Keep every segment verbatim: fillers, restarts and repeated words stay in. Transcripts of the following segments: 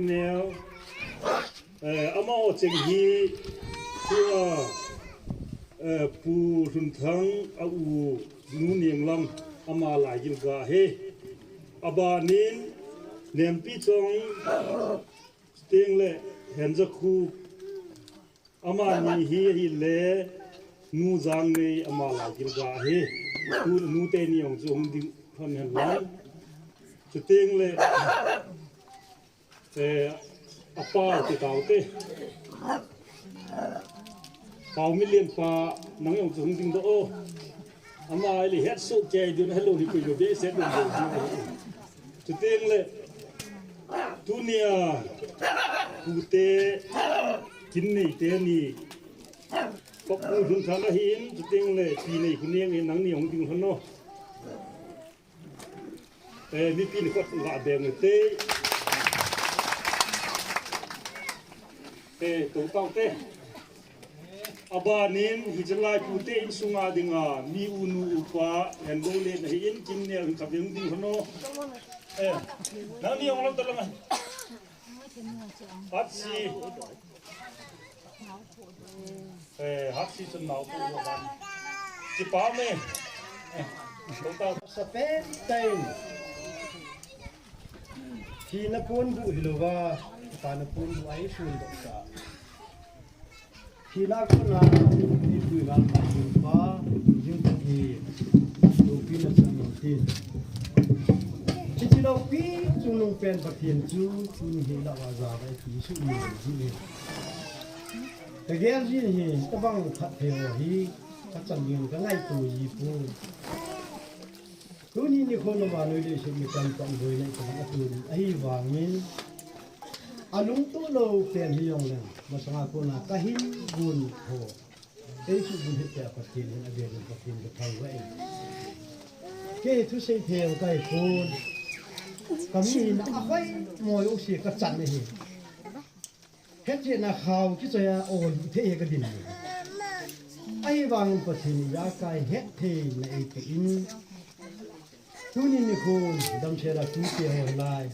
Neo, eh, amaho cheng hi, tua, eh, Pu Hlunthang a u nu Nianglam ama laigil ga hi. Abanin, Nempi Chong, Sting le Henjakhu, amani hi ahile, Nu Jangnei ama laigil ga hi. Tu nu teni jong chu hung ding lhon hen lang. Sting le, Eh, apa ti tau te. Pau Million pa nang jong chu hung ding doh o. Ama ahile het soh kei diu hello ni koi lo be se dong dong. Chuteng le tunia pute kin nei te ni. Papu Hlunthang ahin chuteng le pi nei khu neng nang ni hung ding lhon o. Eh, mipi ni kot nga beng te. Eh, to tau te. Abanin, hichelai pute insunga dinga, mi u nu upa, en go le na hi in, kin ne, in ka beng ding hono. Eh, nang ni ong lam ta langa. Atsi. Eh, hak si chun nau pu lo ban. Kipa me. Eh, lo ta. Sa pen tain. Hina ponbuh hilouva, pana ponbuh a isun doh ta. Hina kona, ipui gal ma hin pa, jing pa hi, lopi na sang tin. Hiche lopi chungnung pen Pathen chu, tuni hi la wa ja ba ipi su ni ji ni. Ka gel jin hi, tabang khat thei ho hi, ka chan jin ka ngaito ji poi. Tuni nikho na vannoi leiset mi tamtah boina i tabang a tun ahivangin, a lungto lou pen hi jong leng, masanga kona ka hin gon ho. Kei chu gon hi tia Pathen hin a vel in Pathen ka thangvah in. Kei thusei thei ka hi pon. Ka mi hin a hoi mo jong se ka chan ahi. Hetchetna khao kichoi a ol thei hi ka din. Ahivangin Pathen in ijakai hettheina eipe in. Tuni nikhon damsel a tute ho lai.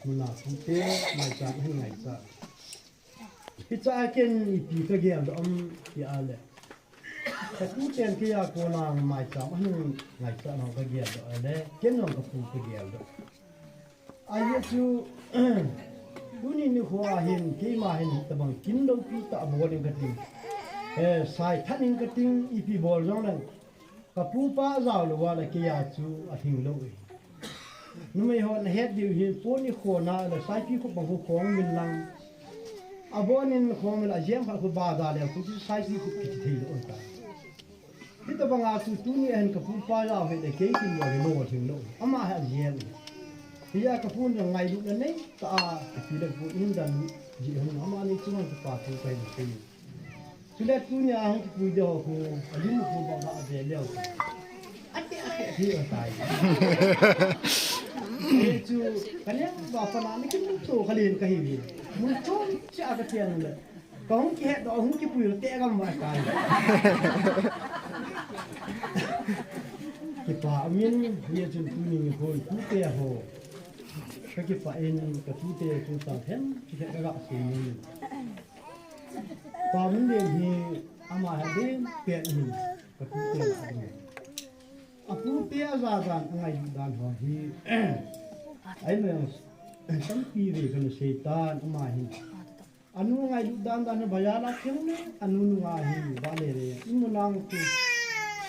Muna tute, maicham ahin ngaicha. Hiche a ken ipi ka geldoh am ti a le. Ka tuten kei a kona maicham ahin ngaicha ho ka geldoh a le. Ken jong ka pu ka geldoh. Ajeh chu, tuni nikho a hin, keima hin, tabang kin lopi tah bol in ka ting. Eh, sai than in ka ting, ipi bol jong leng. Ka pu pa jao lou a le kei a chu a hing lou e. Numei ho na het diu hin, pon i khona le, saipi khup bang khu khong min lang. A bon in khong min a jem khat khu ba da le, khu chu saipi khup kiti thei lou ta. Hitabanga chu tuni a hin ka pu pa jao hi le kei kin lou hi lou thing lou. Ama hi a jel. Hia ka pu na ngailutna nei ta a, ka pi le pu in dan ji hon amani chunga ka pa thu ka hin sei. Chule tuni a hung kipui de ho khu, a lim khu ba ba a ve leo. Ate, ate, hi a tai. Hi chu, ka lem ba pa na ni kin to ka len ka hi. Mun chom cha ka tian le. Ka hung kihet doh, hung kipui lou te gam va kai. Kipa min, hia chun tuni nikho, tute ho. Ka kipah in, ka tute chungchang themkhat ka ga sei in. Pa Minlen hi, ama hi adeh pet in, ka tute la ding. A pute a ja dan, a ngailut dan ho hi. Ai mai ang, tampi ve ka na sei tan, ama hi. Anu ngailut dan dan ba ya la keu ne, anu nunga hi ba le le. Imu nang tu.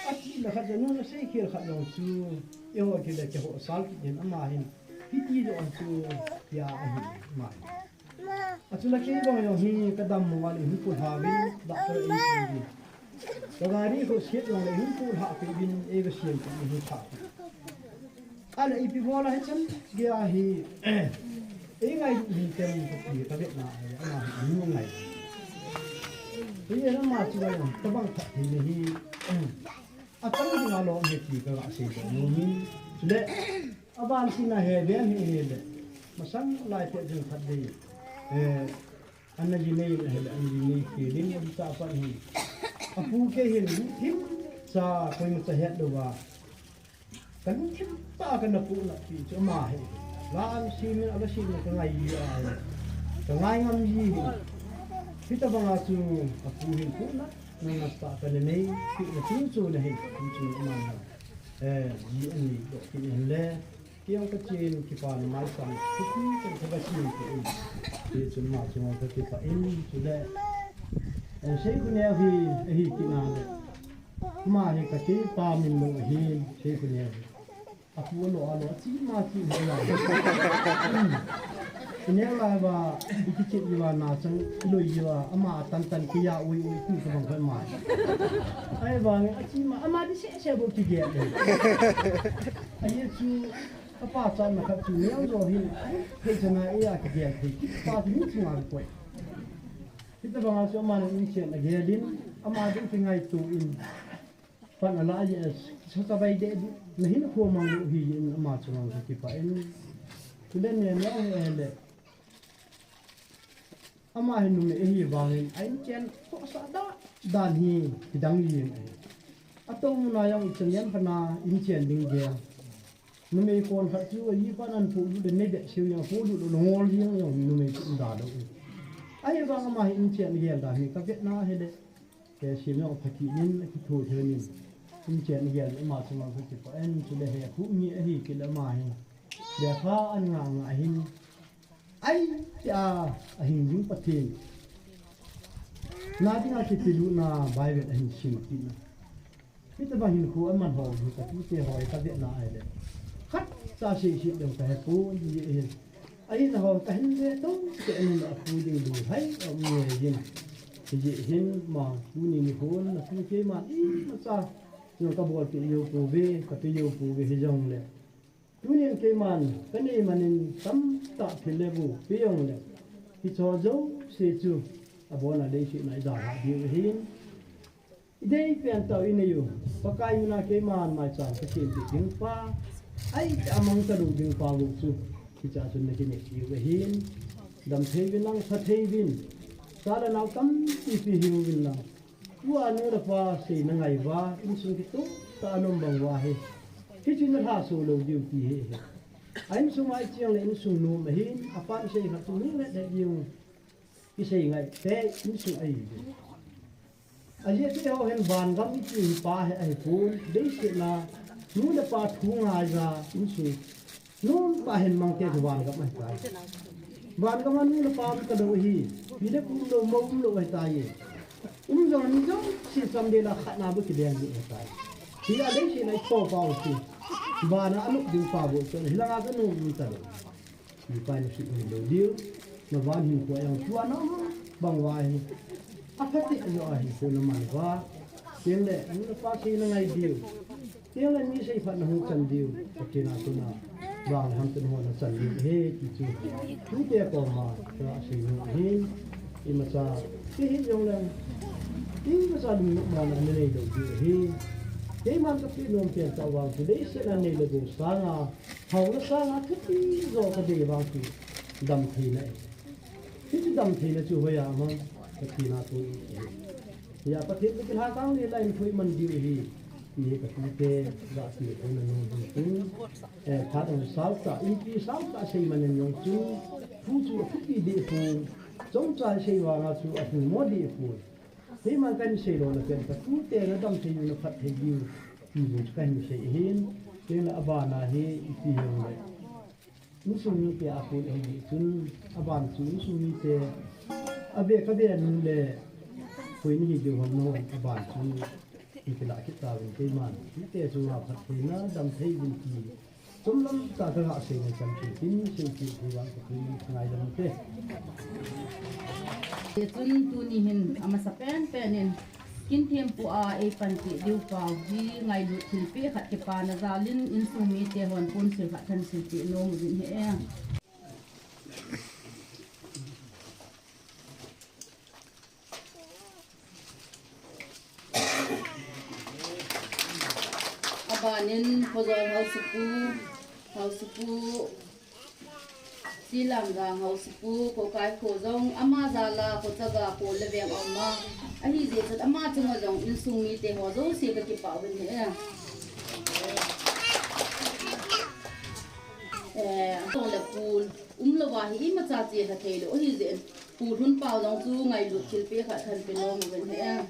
Ati la khat anu na sei khel khat jong chu. Eiho kile ke ho sal ki den ama hin. Hiti jong chu ya ahi ma. Achu la kei bang jong hi ka dam mo wal in pu ha vin, doctor in pu. Ka gari ko siat jong le hin pu ha pe vin, e ga siam pu hin ha. Ala ipi bol a hichan, gei a hi, ei ngailut mintem ka ti ka vetna a hi, ama hi anu ngai. Ei ama chu ngai, tabang tha thei le hi, a chang ding a lom hi ti ka ga sei doh nom in. Chule, a ban tin a he, ven hi he le, masang lai pet jing khat dei. Eh, Ana ji nei na hile, ana ji nei ke, din mo ta pan hi. Apu ke hin, thim cha, koima cha het lou va. Kan thim ta kan na pu na pi chu ama hi. La an si min, ala si min ka ngai li a. Ka ngai ngam ji hi. Hitabanga chu apu hin pu na, na na sa ka ne nei, ki na chu chu na hin, chu chu na na. Eh, ji ani do ki ne le. Kiang ka chin ki pa na mai sang, ki ki ka ka ba chin ki in. Ki chun ma chu ka ki pa in chu le. Eh, sei ku ne hi, hi ki na le. Ma hi ka ki pa min lo hi, sei ku ne hi. Apu alo, alo, achi ma chi ma la. Inel lai ba, iki chi iwa na chang, ilo iwa, ama tan tan kiya ui ui tu ka bang kan ma. Ai ba, achi ma, ama di se se bo ki ge. Ai chu, apa cha na khat chu neo jo hin, ai, thei chana iya ki ge, thei ki pa chu ni chu ma ko. Hitabanga chu ama na in chen a ge din, ama din ki ngai tu in. Pan ala yes, sa ta bai de, na hin ko mang lu hi in ama chunga ka ki pa in. Tule ne ne he le. Ama hin numei hi vang in, a in chen ko sa da, dan hi, hi dang hi in. A to mu na yang chen yan pa na, in chen ding ge. Numei kon khat chu, a yi pa nan pu lu de ne de siu yang, pu lu lu ngol yang yang numei chu da lo. Ai vang ama hin chen ge da hi, ka vet na he le. Ke sim jong pha kit in, a kithu thei in. In chen gel, ama chunga ka ki pa in, chu le he khu mi ahi kit le ama hi. Le kha an nga nga hin. Ai, cha, a hin jing Pathen. Na dinga kiti lu na Bible a hin sim kit na. Hitabang hin khu aman ho, hi ka tute ho, ka vet na ai le. Khat cha sei sei dong ka he pu, ni hin. Ahin ho ka hin ve to, te anin a pu ding ding hai, a um nge yin. Hiji hin ma, tuni ni hon, na pu keiman, i ma cha, jong ka bol pe yo pu ve, ka pe yo pu ve hi jong le. Tuni in keiman, ka nei manin, tam ta thil le bu, pe jong le. Hi cho jo, se chu, a bon a le si na i da ha diu hin. I dei pen tau i nei u, Pakai mina keiman maicham ka chen ti ding pa, ai, a mang ka lu ding pa gu chu, kicha chun na ki nei ti u ahin, dam thei vin lang, sa thei vin, sa la nau tam ti pi hiu vin lang, tua nu la pa sei na ngai va, in sung ki tu, ta nom bang va he, ki chu na ha so lo diu ti he he. A in sung ai chiang le in sung nu ma hin, a pan sei ha tu ni le de diu, ki sei ngai te, in sung ai. Ajeh chu eiho hin vangam iti pa hi ahipon, leiset a nu le pa thu ngai a insung. Nu le pa hin mang te chu vangam ahitai. Vangam a nu le pa um talou ahi. Pi le pu umlou, mou umlou ahitai. Um jong ni jong si cham de la khat na bu kideng ni ahitai. Hi a leiset a i tho pa u si. Vana a nup ding pa bu chu hilanga ka nu um talou. Mipa in sui lou diu, na van hin kua yang tua na bang va hi. A pha ti lo a hi ko na man va. Tiang le, nu le pa sei na ngai diu. Tiang le mi sei phat na hung chan diu. Ka ti na tu na. Vang ham tu na ho na chan diu. He, ti chu. Tu te ko ma, ka sei nu hi. I ma cha, ti hi jong le. I ma cha lu ma na nei lou diu hi. Keiman ka pi nom pen ta vang tu dei se na nei lou diu sa nga. Hao na sanga thupi jo ka dei vang chu dam theina e. Hichu dam theina chu hoiya mang ka tina tu e. Ya Pathen ka kilha kang le line thui man diu hi. Ni ka tute ga ti ko na no ding tu. Eh, phat ang sao ta, in pi sao ta sei man nong chu. Thu chu thupi dei pu. Chomcha sei vanga chu a thu mo dei pu. Keiman kan sei lona pen ka tute na dam thei na phat thei diu. Ti bu chu ka hin sei hin. Tena abana hi iti hiam le. Insung mite a kon ahi chun aban chu insung mite a ve ka ve nun le. Koi ni hi diu ham no aban chu. Ti kila kit ta vin keiman. Tute chu a phat thei na dam thei vin ti. Chomlam ta ka ga sei na chan tin tin sei tin thei vang ka tui ngai lam te. Te chun tuni hin amasa pen pen in kin thempu a ei panpi diu pau hi ngailut thilpeh khat kipana jalin insung mite hon ponsil khat thansil peh nom uvin ahi e. Abanin Khojol Haosapu, Haosapu, Silamgang Haosapu, Kokai Khojong, ama jala, Kochaga, Kol le Veng a um a, ahi jeh chun ama chunga jong insung mite ho jouse ka kipah uvin ahi. Eh, Tong le Pul. Umlouva hi imacha chelha theilou ahi jeh in, Pu Lhunpao jong chu ngailut thilpeh khat kahin pe nom uvin ahi.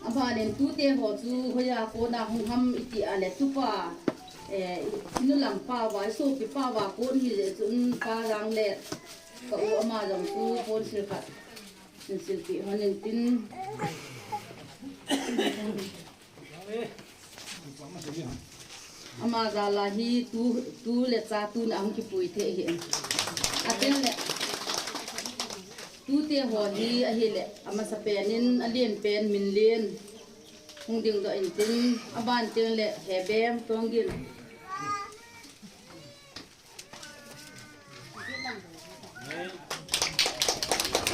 Abanin tute ho chu hoiya kona hung ham iti a le tupa, eh, inu lam pao va, isopi pao va kon hijeh chun Pa Jang le ka u ama jong chu ponsil khat. Silpi honin tin. Ama jal a hi tu, tu le cha tuna hung kipui thei ahi. Ateng le tute ho hi ahile amasapen in alen pen Minlen hung dingdoh in tin, aban teng le Hebem Tonggin.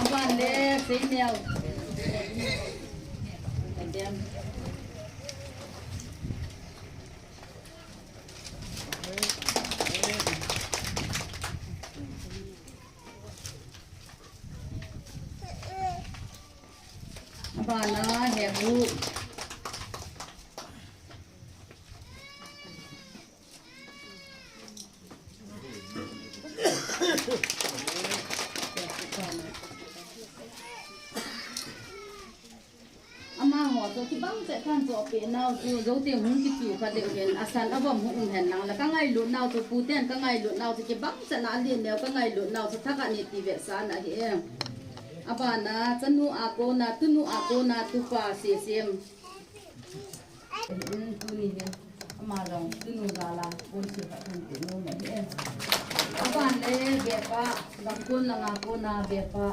Aban le Seineo. Abana Hepu. Amaho chu kibang chet khan chu ape nau chu Jote hung kichu kha deu hen, asan avom hung um hen lang la, ka ngailut nau chu puten ka ngailut nau chu kibang chet na alen neo ka ngailut nau chu thakhat ni ti vetsahna ahi e. Abana chanu a kona, tunu a kona, tupa Sesem. Tuni hin ama jong tunu jal a ponsil khat kahin pe nom e. Aban le Bepa, Gamkon langa kona Bepa.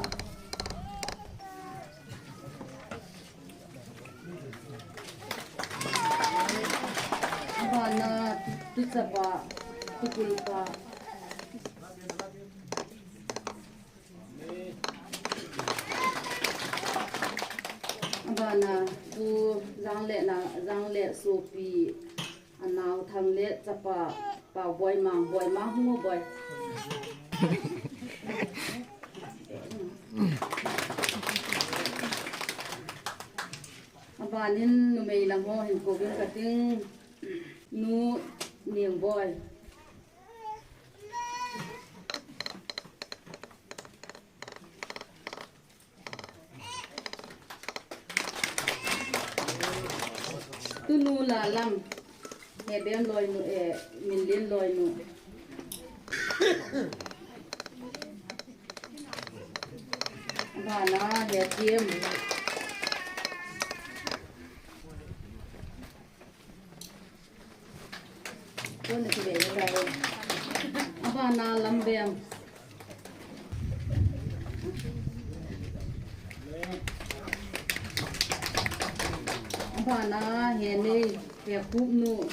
Abana tu, tuchapa, tukulpa. Abana tu Jangle na, Jangle sopi, anao Thangle chapa, Paoboi, Mangboi, Mangboi. Abanin numei lang ho hin kouving kating, Nu Ningboi. Tunu Lalam, Hebem loinu, eh, Minlen loinu. Abana Hetem. Abana Lambem. Abana Henei, Hekupnu.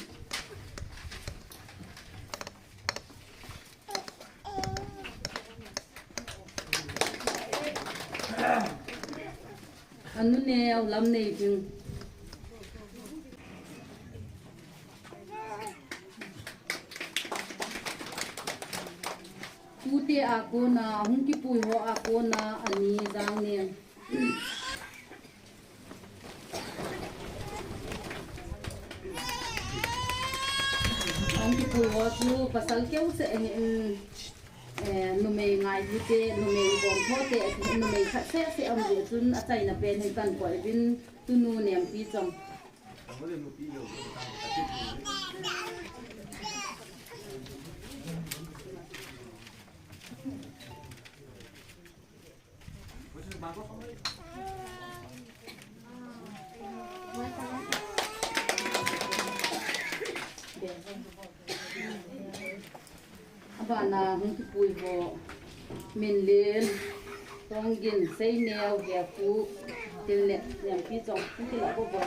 Anu neo Lamneibing. Tute a kona, hung kipui ho a kona, ani Jangneng. Hung kipui ho chu pasal keu seh ahin, eh, numei ngai hite, numei bom tho te, numei khat seh seh aum jeh chun achaina pen hi kahin koi uvin, tunu Nempichong. Abana hung kipui ho, Minlen, Tonggin, Seineo, Hepu, Tinlet, Nempichong, hung kila bo bo.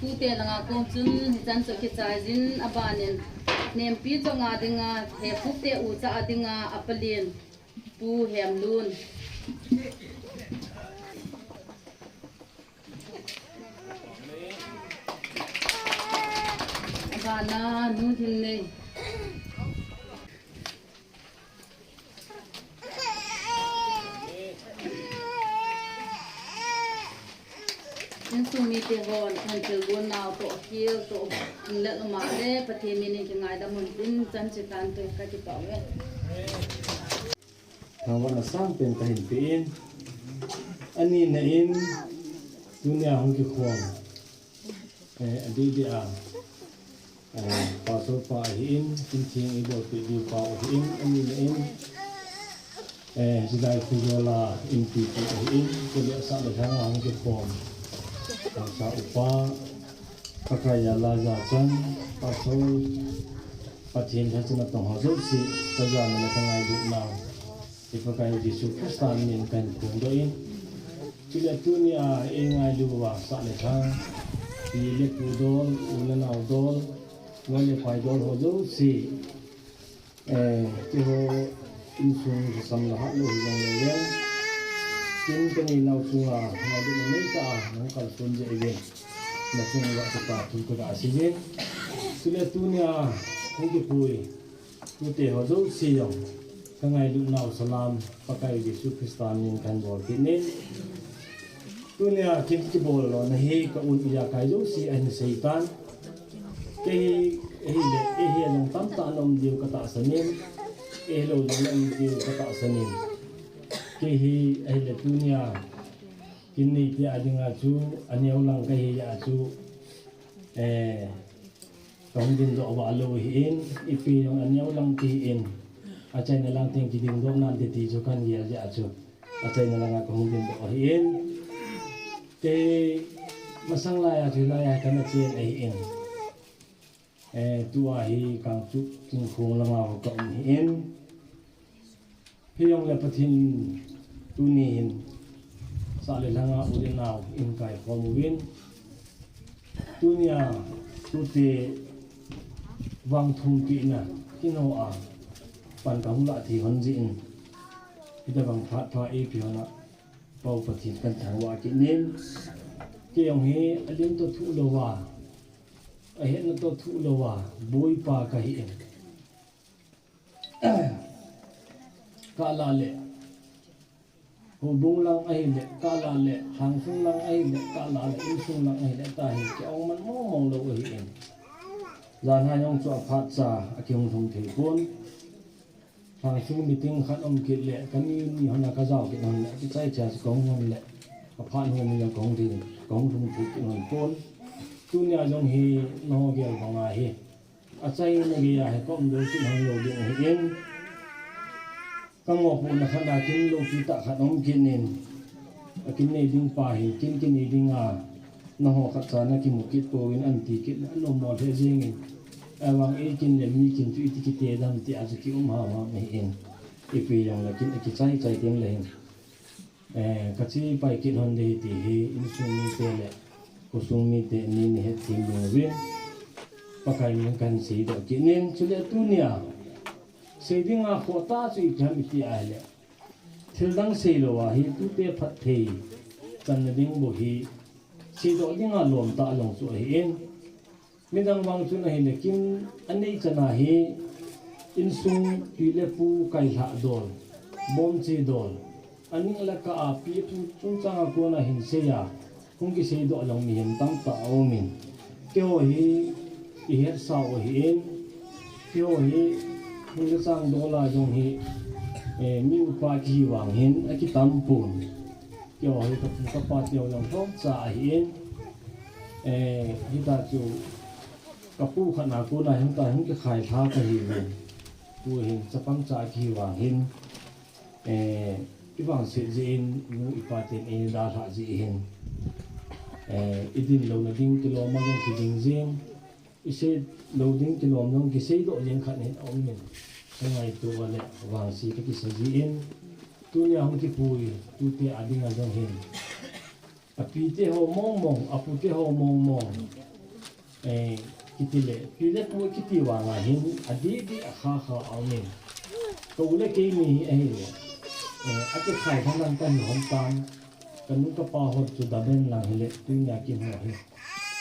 Tute langa kon chun hichan chu kichai jin, abanin nempi chonga dinga, hepute ucha a dinga, apalin Pu Hemlun. Abana Nu Thimnei. Insung mite hon, kan thilgon nau toh, khel toh, inlet umale, Pathen min in kingaidam un tin, chan chitan toh, kakipah uve. Thangvahna sangpen kahin pe in, ani na in, tunia hung kikhom. Eh, adeh deh a, eh, Pastor pa ahin, Kintheng eibolpeh diu pa ahin, ani na in, eh, Jidai Khujol a inpipu ahin, chule asah le lhang a hung kikhom. Pastor upa, Pakai a la jachan, Pastor, Pathen lhachana tong ho jouse, kajana le kangailutnau. I Pakai Jesu Christa min in kahin phongdoh in. Chule tunia eingailu uva sah le lhang, pi le pu dol, u le nao dol, loi le pai dol ho jouse. Eh, keiho insung lhasam le hatlou hijongle ven, kin kanei nau chunga ngailutna neitah a nahung kalson jeh uvin, nachung uva kipa thu kaga sei in. Chule tunia hung kipui tute ho jouse jong, kangailutnau salam, Pakai Jesu Christa min in kahin bol kit in. Tunia kin kibol lona hi ka un ijakai jouse ahin seitan. Kei hi, ahile, eihi jong tamtah na um diu katahsan in, eihilou jong na um diu katahsan in. Kei hi, ahile tunia, kin neite a dinga chu, aneo lang kahi jeh a chu, eh, kahung dingdoh vah lou ahin, ipi jong aneo lang kahi in, achaina lang teng kidingdoh nante ti chu kahin gel jeh a chu, achaina langa kahung dingdoh ahin. Kei masang laiya chu hilaiya kana chen ahin. Eh, tua hi Kangchup Chingkhong langa ho ka um ahin. Hijongle Pathen tuni hin sah le lhanga u le nao eihin kaikhom uvin, tunia tute vang thumpehna kino a pan kahung lah thei hon jeh in, hitobang phat pha eipeh hon a Pau Pathen kahin thangvah kit in. Kei jong hi alim toh thuh louva, ahetna toh thuh louva boipa kahi in. Kalah le houbung lang ahile, kalah le lhangsung lang ahile, kalah le insung lang ahile, tahi kiong man mong mong lou ahi in. Janhi jong chu aphatcha akihung lhung thei pon. Lhangsung meeting khat um kit le, kani ni hon a kajao kit hon le, kichai cha chu kahung hon le, aphat hon ni jong kahung thei, kahung lhung thei kit hon pon. Tunia jong hi naho gel banga hi achaina geiya hi ka umdoh kit hon lou ding ahi in. Kamopohna khat a kin loupi tah khat um kit in, akin nei ding pa hin kin kinei dinga, naho khatcha nakimu kit pouvin anti kit le, anommo lheh jeng in. Ahivang eikin le mikin chu iti kite dam tia chu kium hamham ahi in. Ipi jongle kin akichai chai teng le hin, eh, kache pai kit hon ding ahi ti hi insung mite le khosung mite nin nahet them ding uvin, Pakai min in kahin seidoh kit in. Chule tunia sei dinga khoh tah chu ipi ham iti ahile, thildang sei louva hi tute phatthei channa ding bou hi seidoh dinga lom tah jong chu ahi in. Midang vang chun ahile kin anei chana hi insung pi le pu kailhah dol, bomche dol, aning le kah a pi pu chungchanga kona hin seiya hung kiseidoh jong mihem tamtah aum in. Keiho hi ihetsau ahi in. Keiho hi hung le chang dola jong hi, eh, mi upa kihi vang hin akitam pon. Keiho hi kapu kapa teu jong lhomcha ahi in. Eh, hita chu kapu khatna kona hin ta hin kikhailha kahiuvin. Tuhin chapang cha kihi vang hin, eh, ivangset jeh in, inu ipa ten eidalhah jeh hin, eh, idin louna ding kilom a jong kiding jeng, isei lou ding kilom jong kiseidoh jeng khat hin aum in, kangaito le vangse kakisa jeh in, tunia hung kipui tute a dinga jong hin, Apite ho mong mong, apute ho mong mong. Eh, kiti le, pi le pu kiti vang a hin, adih dih a kha kha a um in. Ka u le kei ni hi ahi le. Eh, a kikhai kha lang ka hi hon tan. Ka nu ka pa hon chu da ben lang hi le, tunia kin ho hi.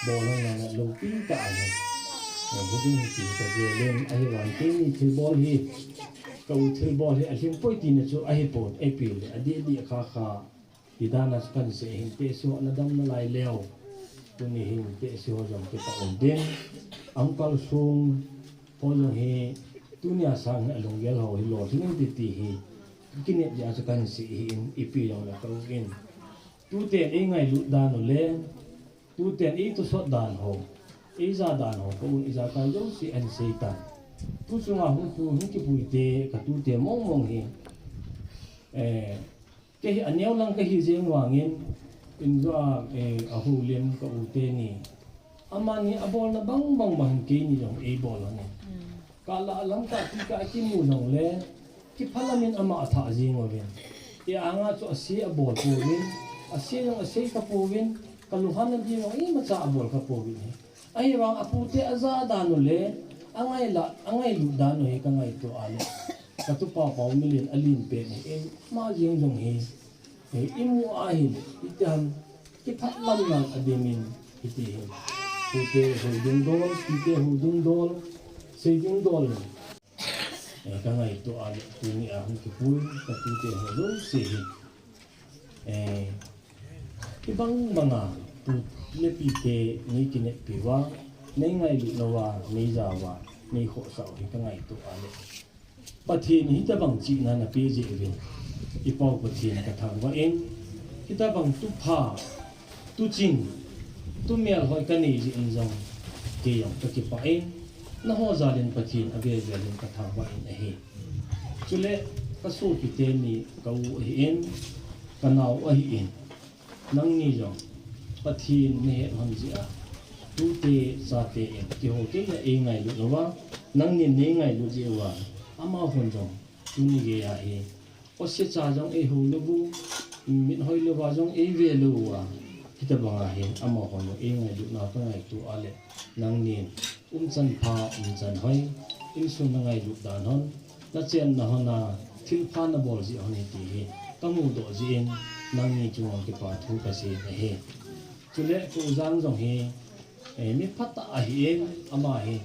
Bol hon lang lo pi ta a hi. Eh, hi ding hi ti ka je len ahi vang kei ni thil bol hi. Ka u thil bol hi a hlim poi ti na chu ahi pon, ei pi le, adih dih a kha kha. Ti dan a chu kan sei hin te si ho na dam na lai leo. Tuni hin te si ho jong kipa um din. Ang kal sung ho jong hi tunia sang hi a lunggel ho hi lo thing in ti ti hi. Kinep dia chu kan sei hin ipi jong la ka u in. Tuten ei ngailut dan u le. Tuten ei tusot dan ho. Ei ja dan ho. Ka u in ei ja kai jong si an sei tan. Tu sunga hung pu hung kipui te ka tute mong mong hi. Eh, Kei hi a neo lang ka hi jeng vangin, in jo a, eh, a hu lim ka u te ni. Amani a bolna bang bang bang kei ni jong ei bol a ni. Ka la lam ka ti ka kimu jong le, kiphalam in ama a tha jeng uvin. I anga chu a si a bol pouvin, a si jong a sei ka pouvin, ka luhan na ding jong i macha a bol ka pouvin hi. Ahivang a pute a ja dan u le, a ngai la, a ngailut dan u hi ka ngaito a le. Ka tupa Pau Milin a lin pen hi, eh, ma jeng jong hi, eh, i mu a hin, i te ham, kiphat lam nang a ding in, i ti hin. Pute hu ding dol, pite hu ding dol, sei ding dol. Eh, ka ngaito a le, tuni a hung kipui, ka tute ho jouse hi. Eh, kibang banga, pu le pi te nei kineppi uva, nei ngailut nauva, nei ja uva, nei khohsah u hi ka ngaito a le. Pathen in hitabang chihna na pe jeh uvin, i Pau Pathen ka thangvah in, hitabang tupha, tuching, tumel hoi ka nei jeh in jong, kei jong ka kipah in, nangho jal in Pathen a vel vel in ka thangvah in ahi. Chule ka sopi teni ka u ahi in, ka nao ahi in, nangni jong Pathen na het hon jeh a, tute chate in, kihou kei na ei ngailut louva, nangnin nei ngailut jeh uva, amahon jong tuni geiya hi, Ose cha jong ei hou lou u, mit hoi louva jong ei ve lou uva. Hitabanga hin amahon jong ei ngailutna ka ngaito a le, nangnin umchan pha, umchan hoi, insung na ngailut dan hon, na chenna hon a, thilpha na bol jeh hon hi ti hi ka mudoh jeh in, nangni chunga kipa thu ka sei ahi. Chule ka u Jang jong hi, eh, mi phatah ahi in, ama hi,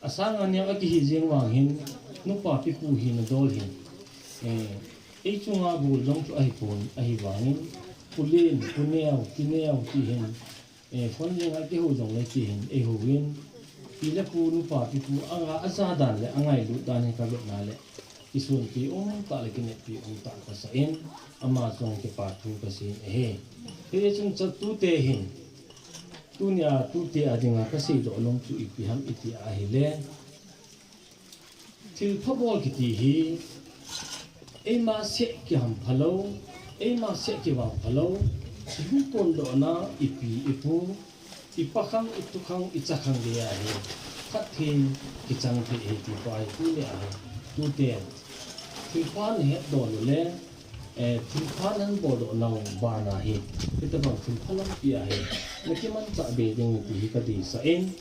Asanga neo a kihi jeng vang hin, nupa pipu hina dol hin. Eh, ei chunga gol jong chu ahi pon, ahivangin, Pu Lin, Pu Neo, Pi Neo ti hin, eh, phone jenga kihou jong le ti hin, ei houvin, pi le pu nupa pipu anga aja dan le, angailut dan hi ka vetna le, kisunpi um tah le kineppi um tah ka sa in, ama chunga kipa thu ka sei in ahi. Hichun chatu te hin, Tunia, tute a dinga ka seidoh nom chu ipi ham iti ahile, thilpha bol kiti hi, eima seh kiham phalou, eima seh kivang phalou, ihuhkondohna, ipi, ipu, ipakhang, itukhang, ichakhang geiya hi, khat thei, kichang thei ahi ti pa hi tunia hi, tuten, thilpha nahetdoh u le, Eh, thilpha naboldoh nau bana hi, hitabang thilpha lampi a hi, nakimanchah be ding ti hi kadeisah in,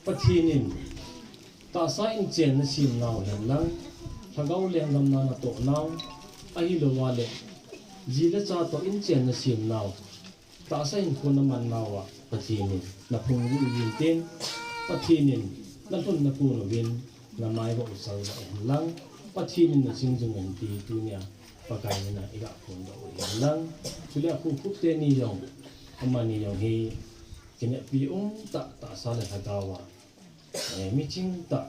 Pathen in tahsa inchen nasem nau henlang, lhagao lengdamna natoh nau, ahilouva le, ji le cha toh inchen nasem nau, tahsa hinkho naman nauva, Pathen in naphung uvin tin, Pathen in nalhun nakon uvin, namai va usal va henlang, Pathen in naching jing hen ti tunia, Pakai mina iga phondoh u henlang. Chule akhu khup teni jong, amani jong hi, kineppi umtah tahsa le lhagaova, eh, miching tah,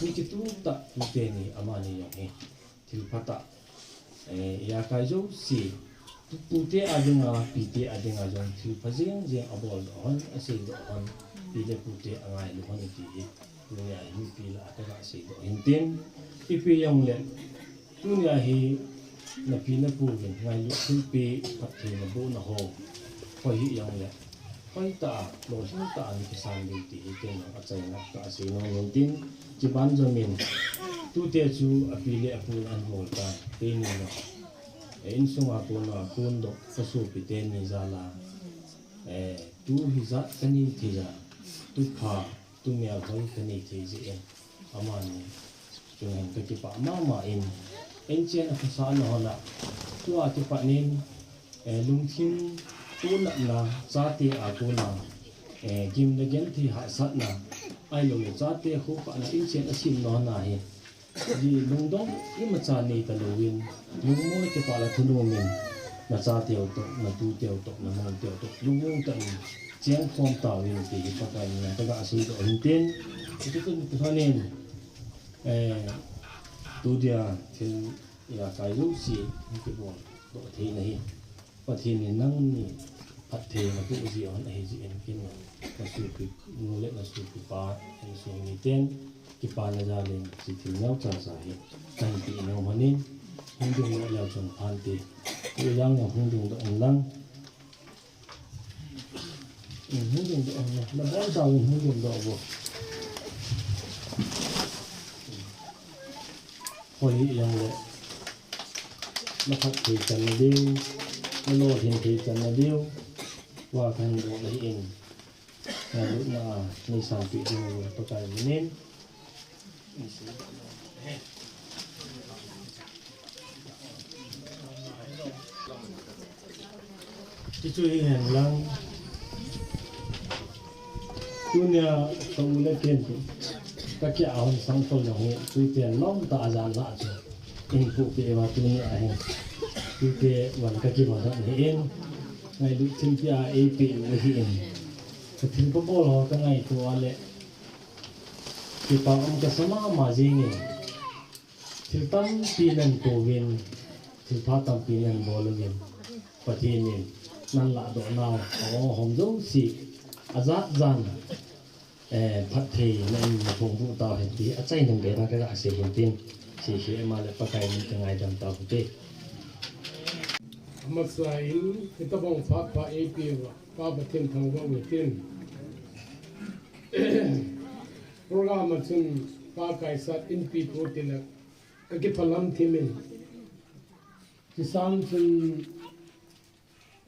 mi kitu tah, tu teni amani jong hi, thilpha tah, eh, ijakai jouse, tu, tute a dinga, pite a dinga jong thilpha jeng jeng aboldoh hon, aseidoh hon, pi le pute angailu hon ti hi, tunia hi mipi lah a kaga seidoh hin tin, ipi jongle, tunia hi, napi napu vin ngailut thilpeh, phatthei naboh naho, hoi hih jongle, hoitah a, lolhing tah a nakisan diu ti hi ken jong achaina kasei nom in tin, chiban jomin, tute chu api le apu in ahin bol tan, keini jong, eh, insunga kona kondoh, kasopi teni jal a, Eh, tu hijat kanei thei a, tu pha, tu melhoi kanei thei jeh in, amani chunga hin kakipah mama in, inchen a khosah na hon a, tua kipat in, eh, lungthim tolnatna, chate a kona, eh, gim le genthei hahsatna, ahilou le chate khopahna inchen a sem na hon a hi, ji lungdong imacha nei talouvin, lungmong le kipah le thanom in, na chateu toh, na tuteu toh, na monteu toh, lungmong tah in cheng khom tauvin ti hi Pakai min a kaga seidoh hin tin, hiche tuni nikho in, eh, tu dia thil ijakai jouse hung kibol doh theina hi Pathen in nangni phattheina boh jeh un ahi jeh in, ken na sopi nu le na sopi pa, insung miten kipana jal in hiche thil neocha cha hi kahin pe nom lhonin, hung dingdoh leu chun phante. U Jang jong hung dingdoh in lang. Hung dingdoh in lang. Nabonchauvin hung dingdoh vo. Hoi hih jongle, naphatthei channa diu, nalolhin thei channa diu, tua kahin bol ahin, ngailutna a neisanpeh diu Pakai min in. Hichu hihen lang. Tunia ka u le ken chu, ka kia hon sangkhol jong hi, tuten lom tah a jan lah chu. Eiphuhpeh uva tunia hin, tute van ka kivon ahin, ngailut thilpeh a eipeh u ahin, ka thilpha bol ho ka ngaito a le, kipa um kasa mama jengin, thil tampi nan pouvin, thilpha tampi nan bol uvin, Pathen in nan lahdoh nau a hom jouse, ajat jan, eh, phattheina in naphongdoh tauhen ti, achaina bena kaga sei hin tin, sese ama le Pakai min kangaidam tau hite. Amasa in, hitobang phat pha eipeh uva, Pa Pathen thangvah u hitin. Program a chun Pa Kaisat in pi pu tile, ka kiphalam thimin. Chisang chun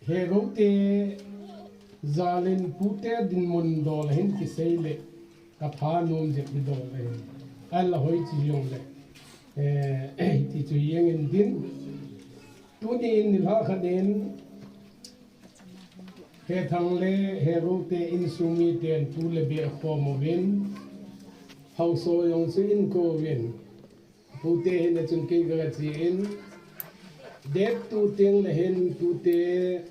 Herote jalin pute dinmun dol ahin kisei le, ka thanom jep hi dol ahin. Ahinla hoiche jongle, eh, hiti chu jeng in tin. Tuni in nilhah khat in, Hethang le Herote insung miten tu le beh akhom uvin, haosa jong chu ahin kou vin, pute hin achun kei kaga che in, date two teng le hin tute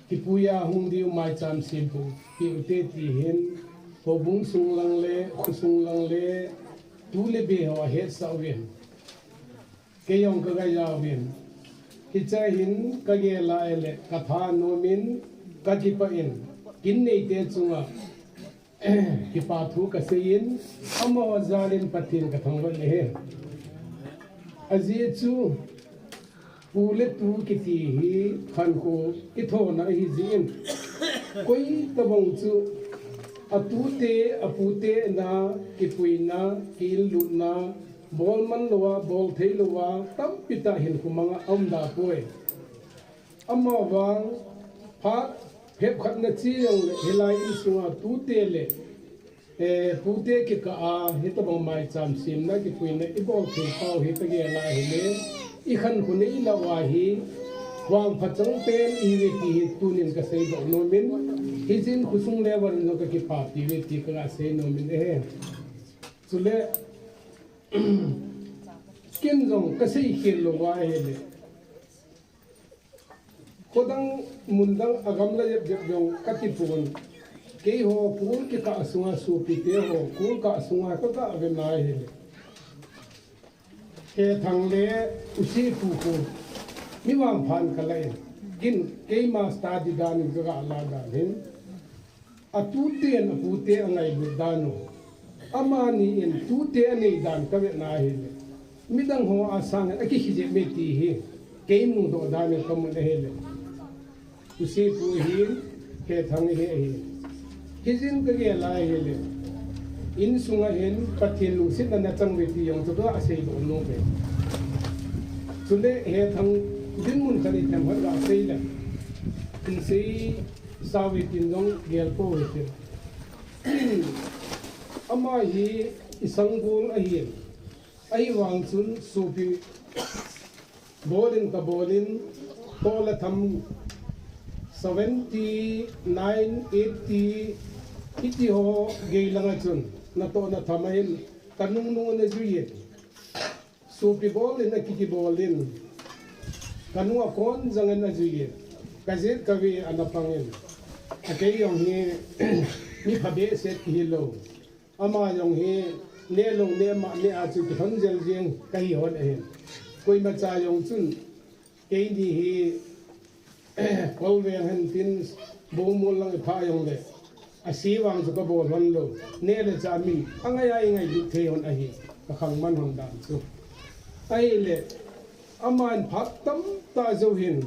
kipuiya hung diu maicham sempeh ute ti hin, houbung sung lang le, khosung lang le, tu le beh ho ahetsah uvin. Kei jong kaga jaovin. Hiche hin kagel a ahile, ka thanom in, ka kipah in, kin neite chunga kipa thu kasei in, amaho jalin Pathen kathangvah in ahi. Ajeh chu, pu le tu kiti hi khankho kithona ahi jeh in, koitobang chu atute, apute na kipuina, ki-inlutna, bolman louva, bolthei louva, tampi tah hinkho manga aum da poi. Amavang, phat phepkhat nache jongle, hilai insunga tute le, eh, pute kikah a, hitobang maicham semna kipuina ibol thei pau hi kagel a ahile, ikhankho neilah uva hi, vangpha chang pen ihiuve ti hi tunin kaseidoh nomin, hijeh in khosung level in jong kakipapi uve ti kaga sei nomin ahi. Chule, ken jong kaseikhel louva ahile, khodang mundang agamla jep jep jong katipon, keiho kol kikah sunga sopite ho kol kah sunga kaga vena ahile, Hethang le Usepu khu mi vangphan kalah in, kin keima study dan in kaga lah dan hin, atuten apute angailut dan u, amani in tute anei dan kavena ahile, midang ho asangin akikhi jep me ti hi kei mudoh dan in kamun ahile, Usepu ahin, Hethang hi ahin. Hijeh in kagel a ahile, insunga hin Pathen lungsetna nachang uve ti jong chu kaga seidoh nom e. Chule Hethang dinmun khat ithemkhat gasei le, Insei sawi tin jong gel po hitin. Ama hi isanggol ahin. Ahivang chun sopi bolin kabolin, tol le tham seventy nine, eighty, hiti ho gei langa chun natoh natham ahin, kanung nung ana juiyin. Sopi bolin akiki bolin. Kanung a kon jangin ajuiyin. Kajet kave ana pangin. Akei jong hi mi phabehseh kihi lou. Ama jong hi neh lou neh ma neh a chu kithon jel jeng kahi hon ahin. Koima cha jong chun keini hi Kolveng hen tin, Bungmol lang ipha jong le. Ase vang chu kabol hon lou. Neh le chah mi angai a ingailut thei hon ahi. Kakhang man hon dan chu. Ahile, aman phat tamtah jou hin.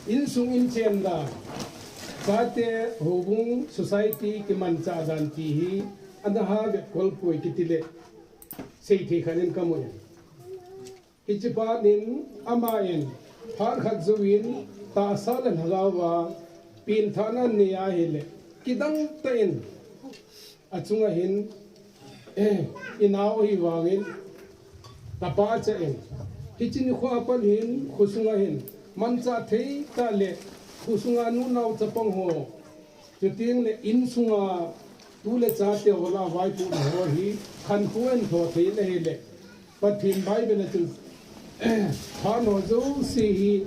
Insung inchen dan, chate houbung society kimanchah dan ti hi, ana ha ve kol poi kiti le, seithei khat in kamu e. Hiche phat in, aman, phat khat jouvin, tahsa le lhagao a, penthahna nei ahile, kidang tah in, achunga hin, eh, inao ahi vangin, kapa cha in. Hiche nikho a pat hin, khosunga hin, manchah thei tah le, khosunga nunao chapang ho, chuteng le insunga tu le chate ho lah a vaipohna ho hi, khankho in tho thei in ahile, Pathen Bible a chun, phat ho jouse hi,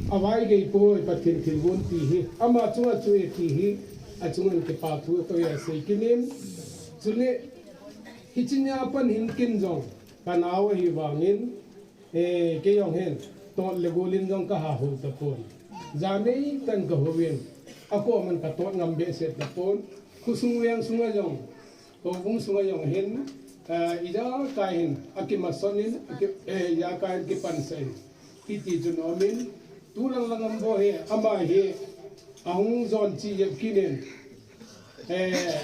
avaigei poi, Pathen thilgon ti hi, ama chunga chu e ti hi, achunga hin kipa thu kahin sei kit in, chule, hiche nia pat hin ken jong, kanao ahi vangin, Eh, kei jong hin, tot le gol in jong kaha hou tapon. Janei tah in kahou in, akoman katot ngam behseh tapon. Khosung veng sunga jong, houbung sunga jong hin, eh, ijakai hin, akimason in, aki, eh, ijakai hin kipansah in. Hiti chun aumin, tu lang lang am bou hi, ama hi, ahung jon chi jep kit in. Eh,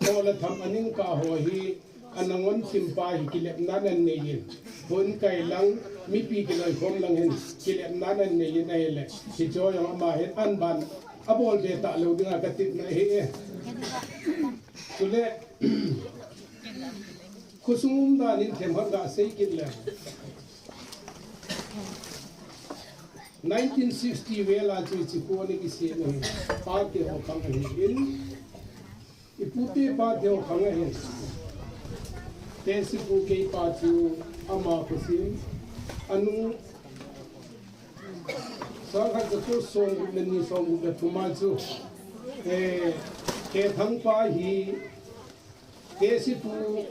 tol le tham aning kah ho hi, anangon thim pa hi kilepna nan nei in. Hon kai lang, mipi kiloikhom lang hin, kilepna nan nei in ahile. Hiche jong ama hin anban, abol be talou dinga katipna ahi e. Chule, khosung umdan in themkhat gasei kit le. Nineteen sixty vel a chu hiche kho ana kisem ahi, pate ho khang ahin, ipute pate ho khang ahin. Tehse pu keipa chu ama khosim, anung sangkhat jako somgup le ni somgup le thum a chu, eh, Kethang pa hi, Tehse pu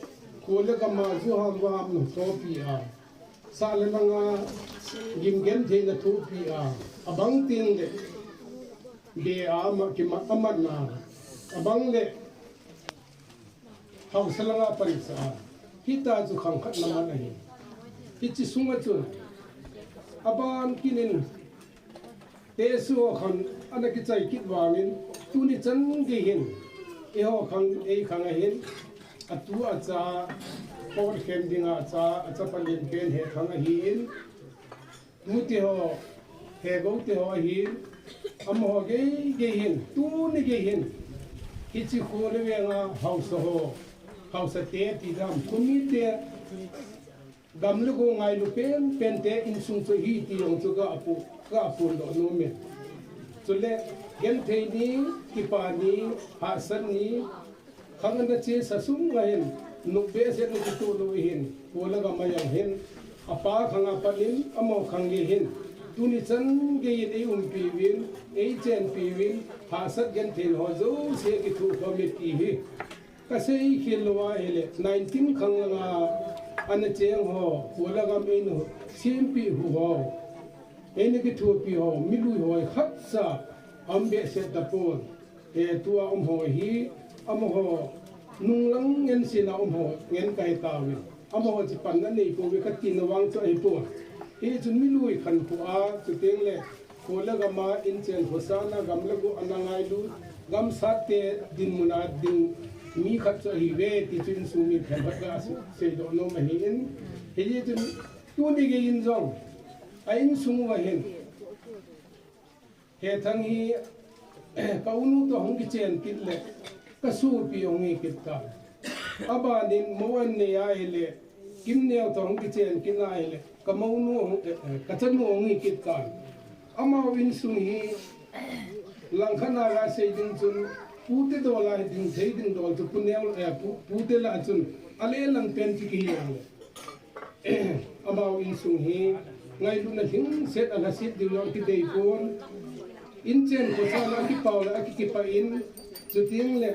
kho le gam a ju ham va ham na thopi a, sah le nang a gim gentheina thopi a, abang teng le be a ama kima amatna, abang le haosa lang a pansa a, hita chu khang khat na man ahi. Hiche sunga chun aban kit in, Tehse ho khang ana kichai kit vangin, tuni chan gei hin, eiho khang, ei khang ahin, atu acha, pot khen dinga acha, achapa lenpen he khang ahin, tute ho, he gou te ho ahin, amaho gei gei hin, tuni gei hin, hiche kho le veng a haosa ho, haosa te ti dam, khomi te, gam le go ngailu penpen te insung chu hi ti jong chu ka apu, ka apu lo nom e. Chule, genthei ni, kipa ni, hahsat ni, khang ana chesa sung a hin, nop behseh na kitoh lou hin, kho le gam a jong hin, apa khang a pat in, amaho khang gei hin, tuni chan gei in ei umpi uvin, ei chenpi uvin, hahsat genthei ho jouse kithoh khom e ti hi. Kasei khel lou ahile, nineteen khang langa ana cheng ho, kho le gam eina sempeh u ho, eina kithopi ho, milui ho khatcha aum behseh tapon. Eh, tua um ho hi, amaho nunglang ngen sina um ho ngen kahi tauvin. Amaho chu panna nei pouve katina vang chu ahipon. Hichun milui khankho a, chuteng le, kho le gam a inchen khosahna, gam le go ana ngailu, gamsat te dinmun a ding mi khat chu ahiuve, ti chu insung mi themkhat ka sei, seidoh nom ahin. Hijeh chun, tuni gei in jong, a insung uva hin, Hethang hi ka unu toh hung kichen kit le ka sopi hung hi kit tai. Abanin Moan nei ahile Kimneo toh hung kichen kit ahile ka monu hung, eh, eh, ka chanu hung hi kit tai. Amau insung hi langkhat a gasei ding chun pute dol a hi ding thei ding dol chu puneo, eh, pu, pute lah chun ale lang pen chu kihi le. Amau insung hi ngailutna lhingset a lhaset ding jong kidei pon. Inchen khosah a kipau le akikipah in, chuteng le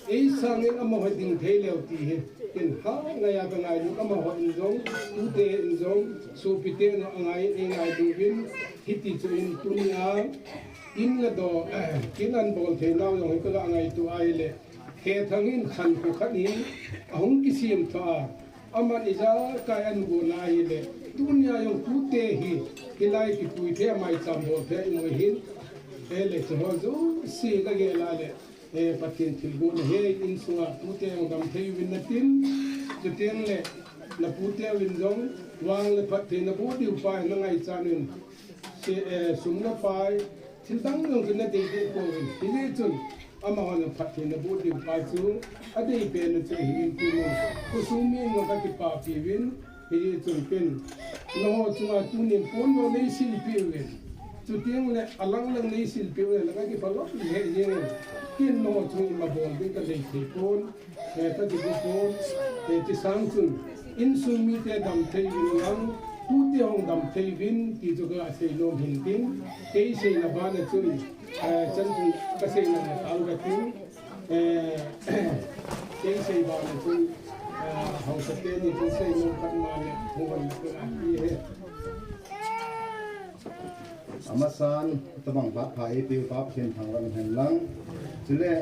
ei sangin amaho ding thei leu ti hi ken ha ngai a ka ngailut, amaho in jong, tute in jong, sopite in jong angai, ei ngailu uvin, hiti chu in tunia in le do, kin an bol thei nau jong hi ka ga ngaito ahile, Hethang in khankho khat hi ahung kisem tho a, aman ijakai an bol ahile, tunia jong tute hi, hilai kipui thei a maicham bol thei a imu hin, hile chuho jouse ka gel a le, eh, Pathen thilgon ahi, insunga tute jong dam thei uvin natin, chuteng le, na pute uvin jong, vang le phatthei naboh diu pa hi na ngaichat un, se, eh, sum le pai, thil dang jong chu nadei deh pouvin. Hijeh chun, amahon jong phatthei naboh diu pa chu, adei pen u chu ahin tunin, khosung mi in jong ka kipapi uvin, hijeh chun ken, nangho chunga tunin pon jong neisilpeh uvin. Chuteng le, alang lang neisilpeh uvin, lang a kipah lou hijeh in, ken nangho chunga ima bol ding ka nei thei pon. Eh, ka kigo pon, eh, ti sang chun, insung mite dam thei uvin lang, tute hung dam thei uvin, ti chu ka sei nom hin tin, kei seina ban a chun, eh, chan chun ka seina na tang ka tin, eh, kei sei ban a chun, eh, haosa teni chun sei nom khat ma le, hung hon na ka ti he. Amasan, tabang phat pha eipeu pa Pathen thangvah in hen lang. Chule,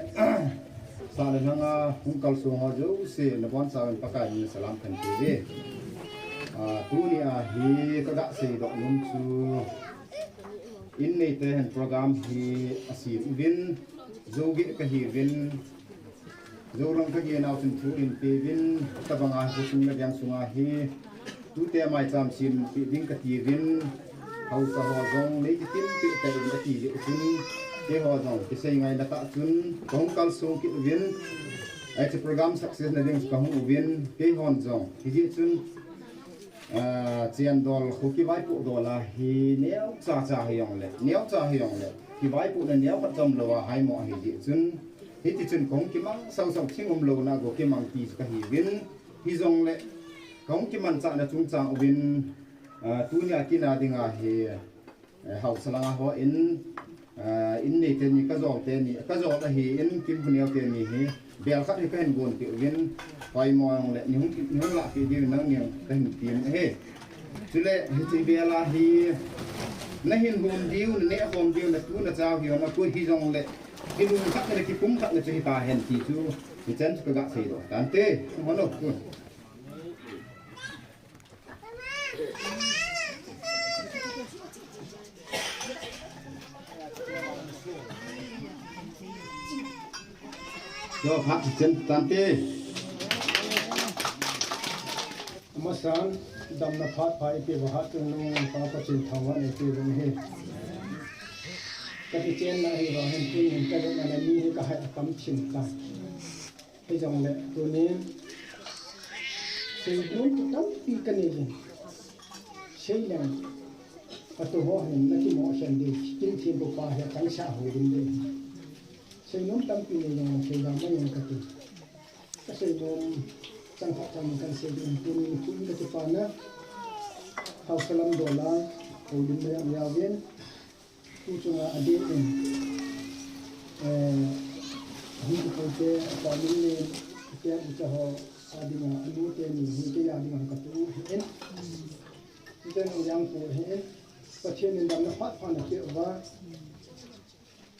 sah le lhanga hung kalsong ho jouse, nabonchauvin Pakai min in salam kan pe uve. Ah, tunia hi ka ga seidoh nom chu, in neite hin program hi asem uvin, jou geh kahi uvin, Jou lang ka gen nau chun thu in pe uvin, tabanga khosung le veng sunga hi, tute maicham sem peh ding ka ti uvin, haosa ho jong nei kitim peh tah in ka ti jeh chun, keiho jong kisei ngaina tah chun, ka hung kalsong kit uvin, hiche program success na ding chu ka hung uvin, keihon jong, hijeh chun, Ah, chen dol khu kivaipoh dol a hi neocha cha hi jong le, neocha hi jong le, kivaipohna neo khat chom lou a haimo ahi jeh chun, hiti chun kahung kimang sausau thing umlouna go kimang ti chu kahi uvin, hijong le, kahung kimanchahna chungchang uvin, ah, tunia kin a dinga hi, Eh, haosa langa ho in, eh, in neite ni, ka jol teni, ka jol ahi in, Kimkhuneo teni hi, bel khat hi kahin gon peh uvin, hoimo jong le, nei hung ki, nei hung lah peh diu nangni kahin ti ahi. Chule, hiche bel a hi, nahin hom diu, naneh hom diu, natu nachau hi, nakoi hijong le, kilungkhat le, kipumkhat le, chu hita hen ti chu, hichan chu ka ga seidoh tante, hung hon o, kun. Yo, phat chen tante. Amasan, damna phat pha eipeuva hatchungnung Pa Pathen thangvahna eipeuva ahi. Ka kichenna hi vang hin tunin ka vetna ni hi ka hai a tam chin tai. Hijongle tunin seinom tampi kanei jin. Seileng atu ho hin nakimo khen ding, Kin Thempu pa hi kangsah hou ding ding. Seinom tampi nei jong seijang mai jong kati. Kaseinom chang khat chang kan sei ding tunin tunin kakipana. Haosa lam dola hou ding mai jong jaovin. Tu chunga adeh in, eh, hung kipoute, apamin nen, ate ucha ho, adinga, anu teni, hung kei adinga katu ahin. Hiten u jangpu ahin. Pathen in damna phat pha napeh uva.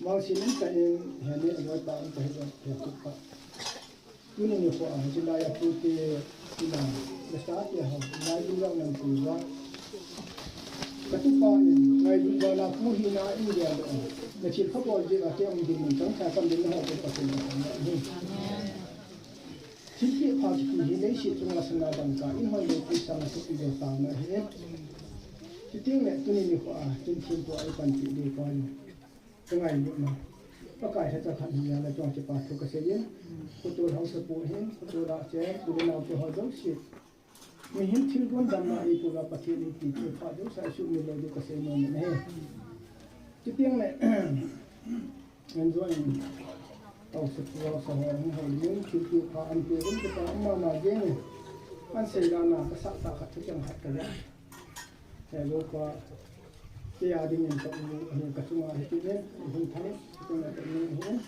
Vangset umtah in, hene, aloi pa umtah in, he tupa. Tuni nikho a, hilai a tute, ina, nachate ho, ngailu jao nan pu uva. Katupa in, ngailu jao na pu hina in gel lou. Nathilpha bol jeh a kei hung dinmun chang kha kam ding naho ko Pathen na khan ahi. Thilpeh pha kipe hi leiset chunga sana dangka in hoi lou pi sang a thupi lou taona ahi. Chuteng le tuni nikho a, Kin Thempu a eipanpi ding pa in. Ka ngailutna. Pakai lhacha khat hi a le chong kipa thu kasei in. Khotol haosapu hin, khotol a che, u le nao te ho jouse. Mihem thilgon damna eipeh uva Pathen in eipeh thilpha jouse a eisumil lou diu kasei nom in ahi. Chuteng le, enjoy in, haosapu haosa ho hung houlim in, thilpeh pha an pe uvin, kipa um mama jeng in. An seida na kasah tah khat, thucheng khat kaja. He, Loupa, kei a dingin ka u, ahin ka chunga hitin, i hung thang, hitin a ka ni hin,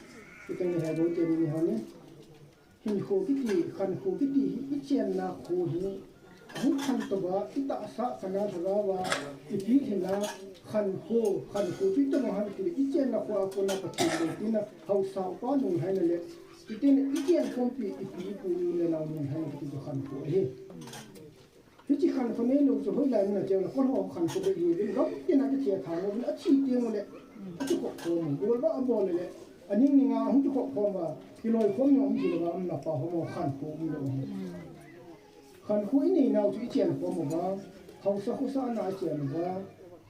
hitin he Lou teni ni hon in. Hinkho kiti, khankho kiti hi, i chenna kho hi, ahung khan tou va, i tahsa, kana lhagao va, i pi hina, khankho, khankho chu i tou va han kile, i chenna kho a kona Pathen lungtina, haosa upa lunglhaina le, hitin i chen khompi, i pi i pu le nao lunglhaina kiti chu khankho ahi. Hiche khankho neilou chu hoilai mun a cheng le, koi ho khankho beh hi, gam tina kithethang uvin, athi teng ule, akikhop khom, bol ba abol le, aning ninga hung kikhop khom uva, kiloikhom jong um ji lou va, um na pa ho khankho um lou. Khankho inei nau chu i chen khom uva, haosa khosa na i chen uva,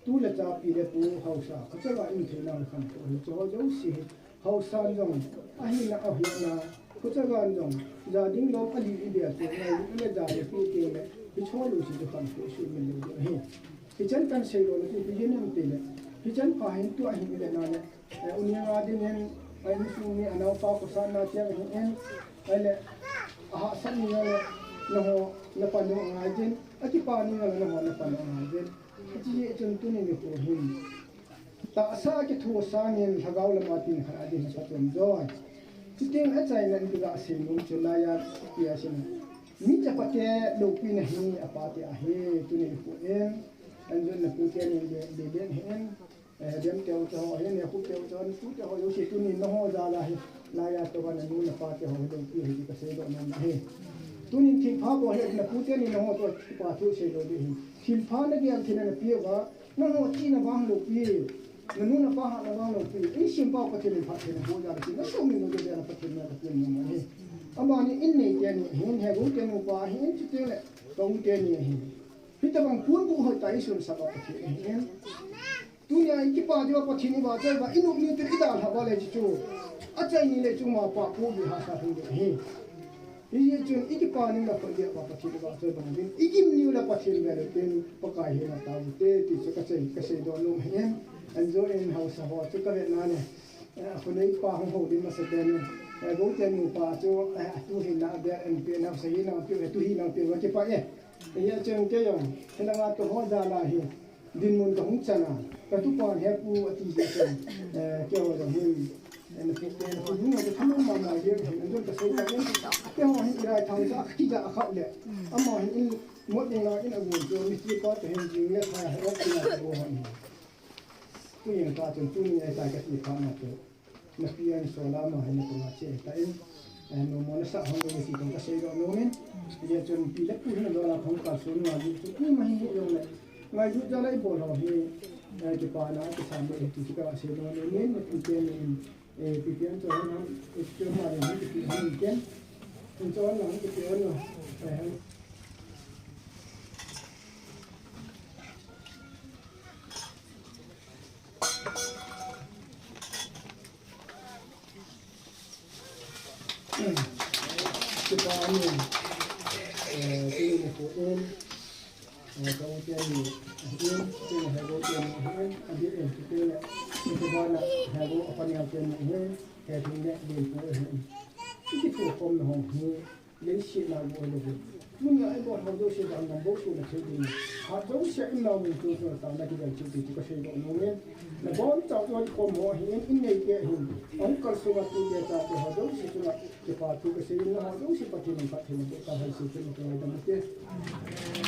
tu le cha pi le pu haosa, kachava in thei nau khankho hi chu ho jouse hi. Haosan jong, ahina, ahina, kachava jong, ja ding lou, ali i bia chu, ngai le ja le pi te le, hi chho lou si chu khankho sumil lou ding ahi. Hichan kan sei lou le chu, hi jen em te le, hichan pha hin tu ahin le na le, eh, u ni nga ding hin, ai ni sung ni anao pa khosa na tia hin en, ai le, ahahsat ni le, na ho, na pa nu ngai jin, akipa ni le, na ho, na pa nu ngai jin. Hiche hi chun tuni nikho hin. Tahsa kitho sangin lhagao lama tin khat a ding phatchom joi. Chuteng achaina in kija seinom chu laiya tia sina. Mi chapate loupina hi apate ahi tuni nikho in. Anjun na pute ni le, le, le hin. Eh, dem teu teu hin, khu teu teu, khu teu ho, jouse tuni nangho jal a hi. Laiya tou va nanu napa te ho hi loupi hi ti kasei doh nom ahi. Tunin thilpha bol hi na pute ni nangho toh kipa thu sei lou ding ahi. Thilpha nagel thei na napeh uva, nangho chihna vang loupi. Nanu napa hatna vang loupi. Eisempa Pathen in phatthei naboh jal a ti, nasumil lou ding jeh a Pathen na Pathen nom ahi. Amani in nei teni ahin, he Lou teni nupa ahin, chuteng le ka u teni ahin. Hitobang ponbuh hoitah a eisunsah uva Pathen ahin. Tunia i kipa diuva Pathen i vahchoi uva, i nop ni tin i dalha uva le chu chu. Achai ni le chu ma pa pu bi hahsa thei le hi. Hijeh chun i kipa ni le Pathen i vahchoi bang din. I gim ni le Pathen ve le tin Pakai henga tao te ti chu kasei, kasei doh nom ahi. Anjo in haosa ho chu kavet na le. Eh, khonei pa hung houlim masa teni. Eh, Lou teni nupa chu, eh, atu hina be an pe na sa hina pe, atu hina pe va kipa e. Hijeh chun kei jong, hilanga tou ho jal a hi. Dinmun kahung chan a, katupan he pu ati jeh chun, eh, keiho jong hin, eh, napu, eh, napu nung a kathanom mama jeng hin, anjong kasei tah in, keiho hin irai thang sa, akija akhah le, ama hin in, mot ding la in agon chu, mithi pa te hin jing le tha, he ok tina te go hon hin. Tuin ka chun tuni e tai kati phat na chu. Napi an sola ma hin natunga che ta in, eh, nommo nasah hon le ti tong kasei doh nom in. Hijeh chun pi le pu hin adola khong kalson ngailutna chu ima hi hi jong le. Ngailut jal a ibol ho hi, eh, kipana kisam le ti chu kasei doh nom in, napi teni in, eh, pi teni chu hon ham, eh, chu ma le hin kipi hon in ken. Hin chu hon lang kipi hon lo. Eh, Kipa ni, eh, tuni nikho in, eh, ka u teni in, tuni he Lou teni in, adih in, tuni, tuni bana he Lou apani teni in, he thing le, din pu in. Kiti pu khom na hong hi, Leiset a bol le bol. Mun a ibol ho jouse dam dam bol su na thei ding. Ha jouse in na mun tu tu ta na ki dam chu ti chu kasei doh nom in. Nabonchauva khom ho hi in, in nei te hin. Ahung kalsong a tu le cha te ho jouse chunga kipa thu kasei in, nangho jouse Pathen in phatthei naboh tauhen ti chu kasei doh nom in.